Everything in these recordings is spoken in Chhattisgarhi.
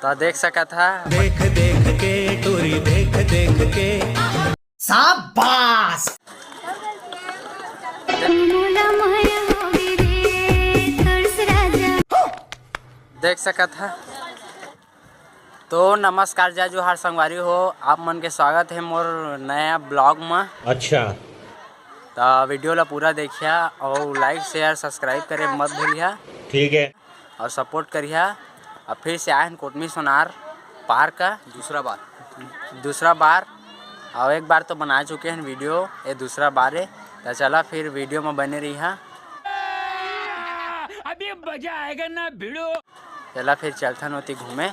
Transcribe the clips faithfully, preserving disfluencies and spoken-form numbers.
तो देख सकत हा, देख देख के टूरी, देख देख के। शाबाश। मोला मया होगे रे तोर से राजा। देख सकत हा। तो नमस्कार, जय जोहार संगवारी हो, आप मन के स्वागत है मोर नया ब्लॉग में। अच्छा। तो वीडियो ला पूरा देखिया और लाइक, शेयर, सब्सक्राइब करे मत भूलिया। ठीक है। और सपोर्ट करिहा। अब फिर से आए हैं कोटमी सोनार पार्क का दूसरा बार। दूसरा बार, और एक बार तो बना चुके हैं वीडियो, ये दूसरा बार है। तो चला फिर वीडियो में बने रहिहा। अभी मजा आएगा ना भिड़ो। चला फिर चलथन ओती घूमे।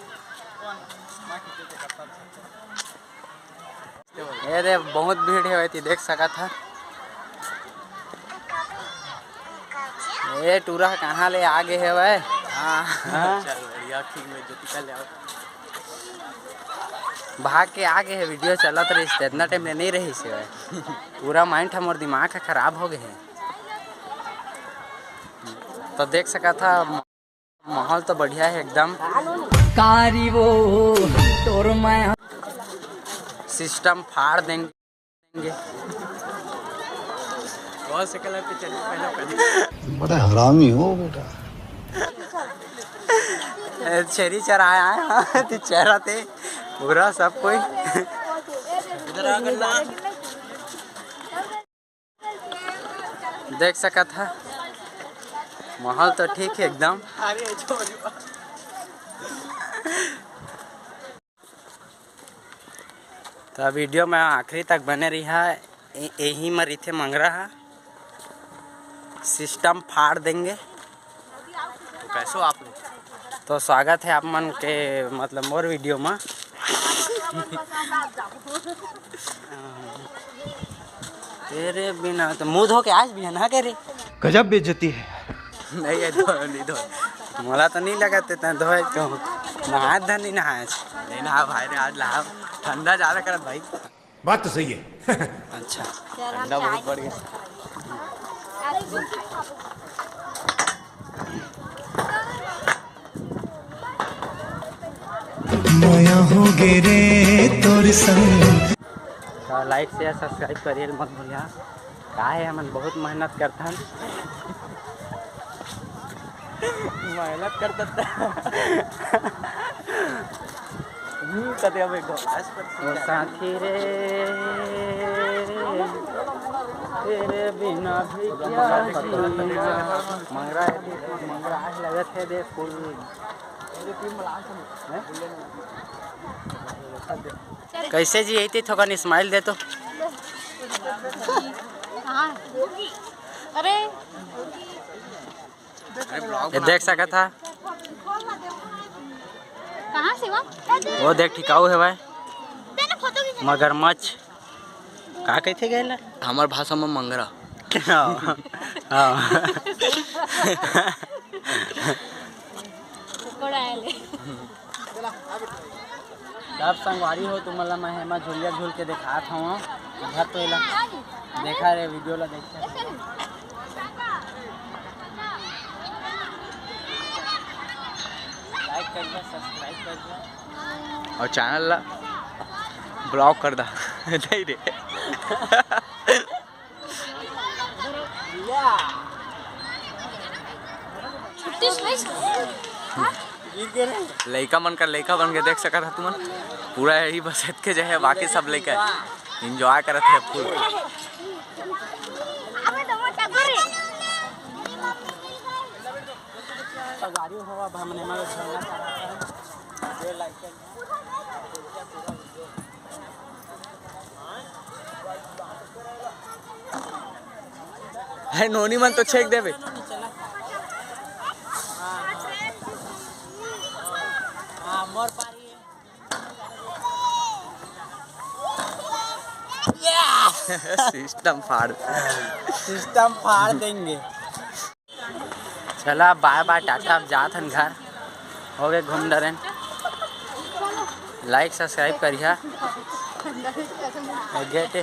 ए रे, बहुत भीड़ है, ओती देख सकत हा। ए टूरा कहाँ ले आ गे हवय? हाँ। हाँ। चल बढ़िया, ठीक में ज्योति का ले आओ। भाग के आ गे हे, वीडियो चलत रहिस, इतना टाइम ले नहीं रहिस हे। पूरा माइंड ह मोर दिमाग ह खराब हो गे हे। तो देख सकत हा, माहौल तो बढ़िया है एकदम। कारी वो तोर मैं सिस्टम फाड़ देंगे। बहुत से कलर पे चलिए, पहले पहले। बड़ा हरामी हो बेटा। ए, छेरी चराए आए हैं, हाँ, तो चराते पूरा सब कोई। इधर आ करना। देख सकत हा, माहौल तो ठीक है एकदम। तो वीडियो में आखिरी तक बने रहिहा। ए-, यही में रहिथे मंगरा हा, सिस्टम फाड़ देंगे। तो कैसे हो आप लोग? तो स्वागत है आप मन के, मतलब, मोर वीडियो में। तेरे बिना तो मुंह धो के आज भी है ना, कह रे। गजब बेइज्जती है। नहीं है, धो, नहीं धो। मोला तो नहीं लगा ते तैं धोए तो। नहाए धन नहीं नहाए। नहीं नहा भाई रे, आज नहा। ठंडा ज्यादा करत भाई। बात तो सही है। अच्छा। ठंडा बहुत बढ़ गया। मया हो गे रे तोर संग। तो लाइक, शेयर, सब्सक्राइब करिए मत भूलिया। का है, हमन बहुत मेहनत करथन। मेहनत करथन। हम्म, कते अब एक घास पर ओ साथी रे, तेरे बिना भी क्या जीना। मंगरा है, मंगरा है, लगत है, देख फूल। कैसे जी, यही थोकन स्माइल दे तो। अरे, ये देख सकत हा। कहाँ से वो? वो देख, टिकाऊ है भाई। मगरमच्छ। का कहिथे गए ला? हमर भाषा में मंगरा। हाँ, हाँ। सब संगवारी हो, तुमन ला मैं एमा झुलिया झूल के देखात हवं। उधर तो एला देखा रे, वीडियो ला देखा। लाइक कर दे, सब्सक्राइब कर दे। और चैनल ला ब्लॉक कर दा। नहीं रे। लइका मन का लइका बन के देख सकत हा तुमन, पूरा यही बस के जो है, बाकी सब लइका एंजॉय करत है फुल। हे नोनी मन तो छेक देबे। सिस्टम फाड़। सिस्टम फाड़ देंगे। चला, बाय बाय, टाटा, अब जात हन घर। हो गए घूम डरेन। लाइक सब्सक्राइब करिहा। गेट